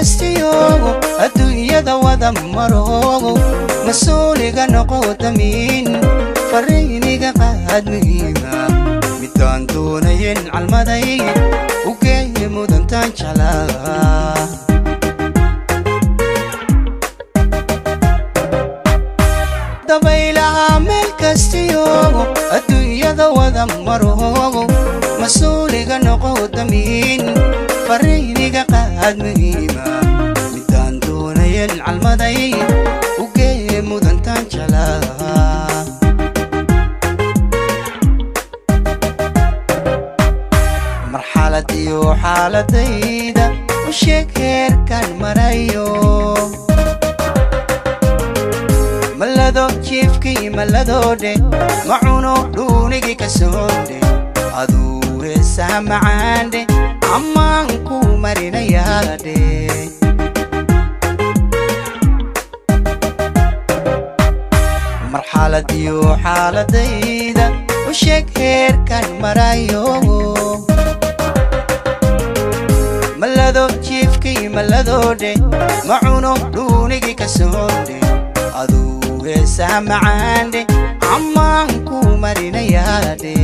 kastiyogo adduunyada wada marogo mas-uuliga noqo damiin fariiniga qaad muhiima midaan doonayen calmaday u geeye mudantaan jeclaa. Dabaylaha meel kastiyogo adduunyada wada marogo mas-uuliga noqo damiin fariiniga qaad muhiima midaan doonayen calmaday u geeye mudantaan jeclaa. Marxalad iyo xaaladayda u sheeg heerkan marayo malado jiifkii maladoodhe ma cuno dhuunigii ka soondhe aduu heesaha macaandhe ammaan ku marinayaadhe. Marxalad iyo xaaladayda u sheeg heerkan marayo malado jiifkii maladoodhe ma cuno dhuunigii ka soondhe aduu heesaha macaandhe ammaan ku marinayaadhe.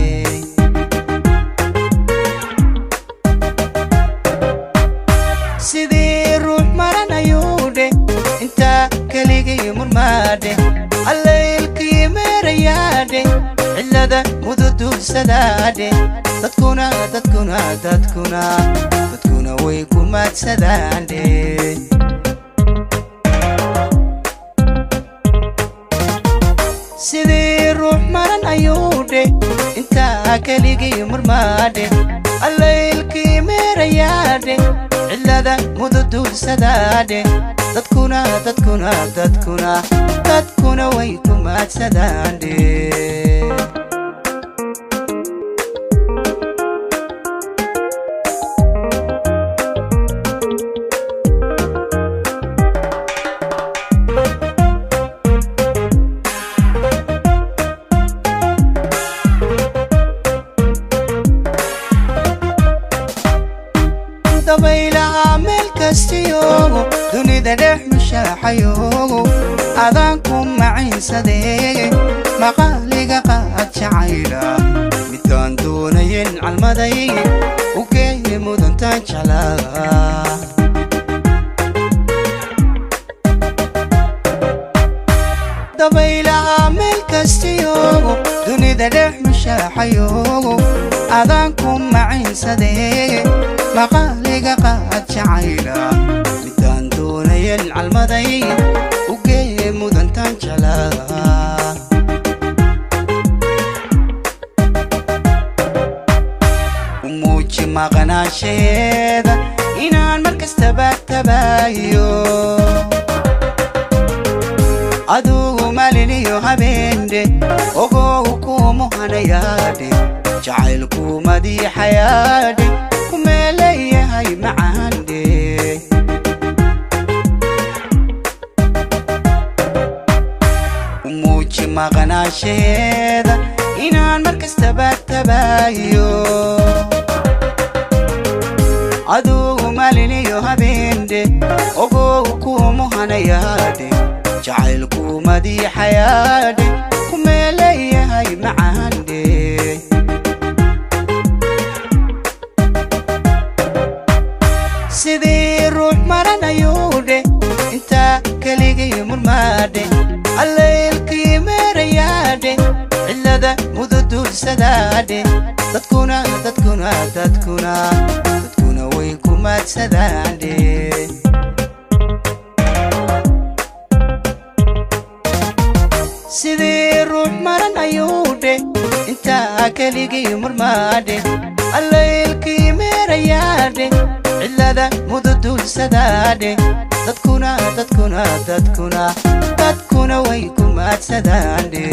Sidii ruux maranayuudhe intaa keligii murmaadhe allaylkii meerayaadhe cillada mududuursadaadhe dadkuna dadkuna dadkuna dadkuna way ku maadsadaandhe. Sidii ruux maran ayuudhe intaa keligii murmaadhe allaylkii meerayaadhe cillada mududuursadaadhe dadkuna dadkuna dadkuna dadkuna way ku maadsadaandhe. Dabaylaha meel kastiyogo dunida dhex mushaaxayogo adaan ku maciinsadee maqaaliga qaad jacayla midaan doonayen calmaday u geeye mudantaan jeclaa. Dabaylaha meel kastiyogo dunida dhex mushaaxayogo adaan ku maciinsadee maqaaliga qaad jacayla midaan doonayen calmaday u geeye mudantaan jeclaa. U muuji maqnaanshaheeda inaan mar kastaba tabaayo adugu maalin iyo habeendhe ogow kumuhanayaadhe jacaylku madiixayaadhe kumeeleeyahay macaandhe. U muuji maqnaanshaheeda inaan mar kastaba tabaayo adugu maalin iyo habeendhe ogow kumuhanayaadhe jacaylku madiixayaadhe kumeeleeyahay macaandhe. Sidii ruux maranayuudhe intaa keligii murmaadhe allaylkii meerayaadhe cillada mududuursadaadhe dadkuna dadkuna dadkuna dadkuna way ku maadsadaandhe. Sidii ruux maran ayuudhe intaa keligii murmaadhe allaylkii meerayaadhe cillada mududuursadaadhe dadkuna dadkuna dadkuna dadkuna way ku maadsadaandhe.